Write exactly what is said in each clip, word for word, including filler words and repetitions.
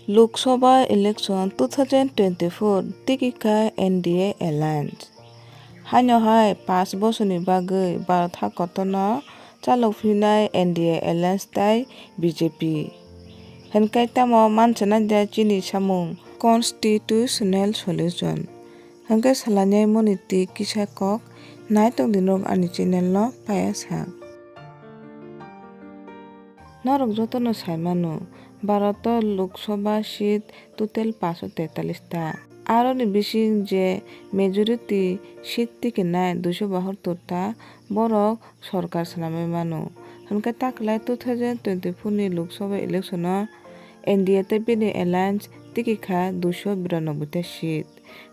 Lok Sabha election two thousand twenty-four tiki kha N D A alliance. Haino hai paanch bosorni bagwi Bharat hakotorno chalok phinai N D A alliance tai B J P. Hinkhe tamo manchana dia chini samung constitutional solution. Hinkhe salainai moni twi kisa kok naitok di norok ani channel no paiya sak. Norok jotono sai mano, Bharat o Lok Sabha seat total paanch sho tetalis ta. Aroni bising je majority seat tikinai duiso bahuttor ta, borok sorkar swnamwi mano. Hinkhe taklai two thousand twenty-four ni Lok Sabha election o N D A tei bini alliance tiki kha duiso biranoboi ta seat.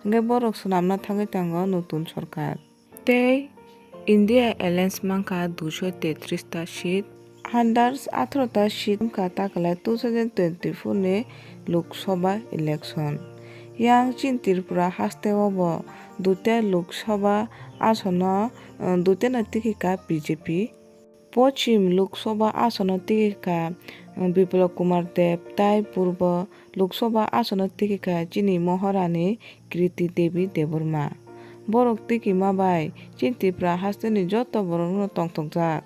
Hinkhe borok swnamna thangwi tango notun sorkar. Tei India Alliance mankha duiso tetris ta seat, hundred atharo ta seat wngkha taklai two thousand twenty-four ni Lok Sabha election. Yang chini Tripura haste o bo duita Lok Sabha asono, uh, duita no tiki kha B J P. Pochim Lok Sabha asono tiki kha, um, Biplab Kumar Deb tai Purbo Lok Sabha asono tiki kha chini Maharani Kriti Devi Debbarma. Borok tikima bai chini Tripura hasteni joto borokno tongthokjak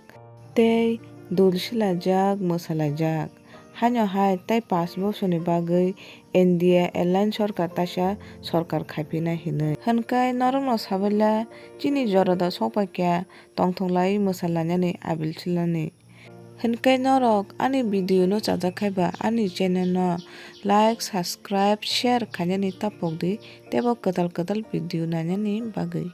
tei dul silaijak, mwsalaijak. Haino hai tei paanch bosorni bagwi N D A alliance sorkar taisa sorkar khaiphinai hinwi. Hinkhe norokno sabaila chini jorada sokpaikha tongthok lai mwsalainani abil silani. Hinkhe norok ani video no chajak khaiba ani channel no like, subscribe, share khainani tapokdi teibo kwtal kwtal video nainani bagwi.